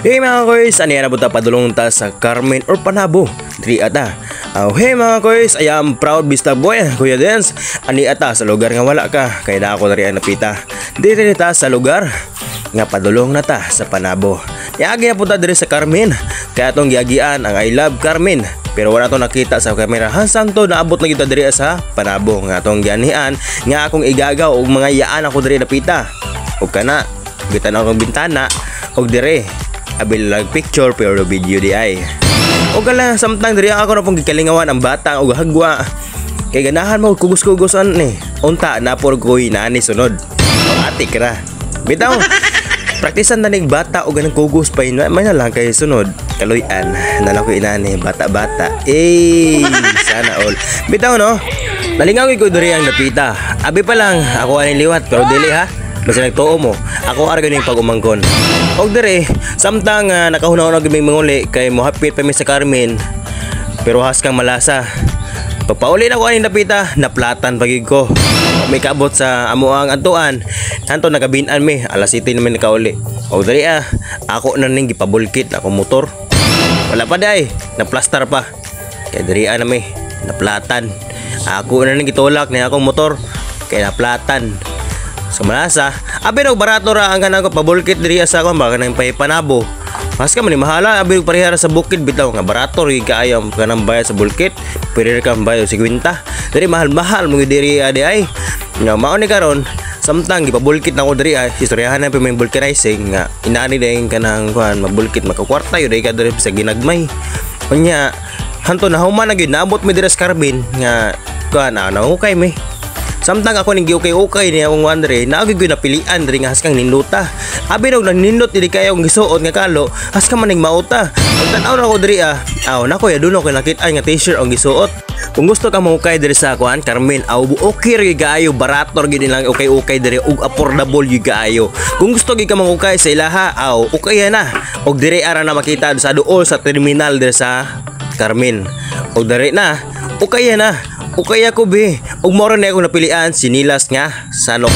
Hey mga koys, ano yan abuta padulong ta sa Carmen or Panabo. Diri ata. Oh, hey mga koys, I am proud Bista boy, Kuya Dance. Ani ata sa lugar nga wala ka, kay na ako diri ang napita. Diri ta sa lugar nga padulong na ta sa Panabo. Niagi na punta diri sa Carmen. Kaya atong giagian ang I Love Carmen. Pero wala to nakita sa kamera. Hansang to naabot na kita diri sa Panabo nga atong gianian nga akong igagaw og mga yaan ako diri napita. Ug kana gitan-aw akong bintana og dire abil lang picture pero video di ay. Og ala samtang diri ako na pong gikalingawan ang bata og hagwa. Kay ganahan mo kugos-kugosan ni. Unta na por koy naani sunod. Ati kra. Bitaw. Praktisan na ning bata og ganang kugos pa yun. May na lang kay sunod. Kaluyan. Nala ko inani bata-bata. Eh, sana all. Bitaw no. Nalingaw ko diri ang napita. Abi pa lang ako ani liwat pero dili ha. Basta nagtuo mo, ako ara ganing pag-umangkon. Og dire, samtang nakahuna-huna gyud manguli kay mohapit pa mi sa Carmen. Pero has kang malasa. Pagpauli na ko aning napita, naplatan pagig ko. May kaabot sa amuang antuan. Hanto nagabinan mi, alas 7 naman nakauli. Og diri ah, ako na ning gipabulkit akong motor. Wala pa day, naplastar pa. Kay diri ah na mi, naplatan. Ako na ning gitulak ni akong motor kay naplatan. Sa malasa, abi og barato ra ang kanang ko pabulkit diri sa ako baka nang panabo. Mas ka man ni mahala abi og parehara sa bukid bitaw nga barato ri kaayo ang kanang bayad sa bulkit. Pwede ra kang bayad 50. Diri mahal-mahal mo diri adi ay. Nga mao ni karon samtang gipabulkit na ko diri ay istoryahan na pa may vulcanizing nga inaani din kanang kuan mabulkit makakwarta yun dai ka diri sa ginagmay. Unya hanto na human na gyud naabot mi diri sa Carmen nga kuan na nahukay mi. Samtang ako ning giukay-ukay niya akong wandre, naagi gyud napilian diri nga haskang nindota. Abi raw nindot dili kayo ang gisuot nga kalo, haska man ning mauta. Pagtan-aw na ko diri ah, aw nako ya duno ko nakit-an nga t-shirt ang gisuot. Kung gusto ka mahukay diri sa kuan Carmen, aw okay ra gyud kaayo, barato ra gyud nilang ukay-ukay diri ug affordable gyud kaayo. Kung gusto gyud ka mangukay sa ilaha, aw okay na. Og diri ara na makita sa duol sa terminal diri sa Carmen. Og diri na, okay na. Okay ako be. Ug moro na akong napilian sinilas nga sanok.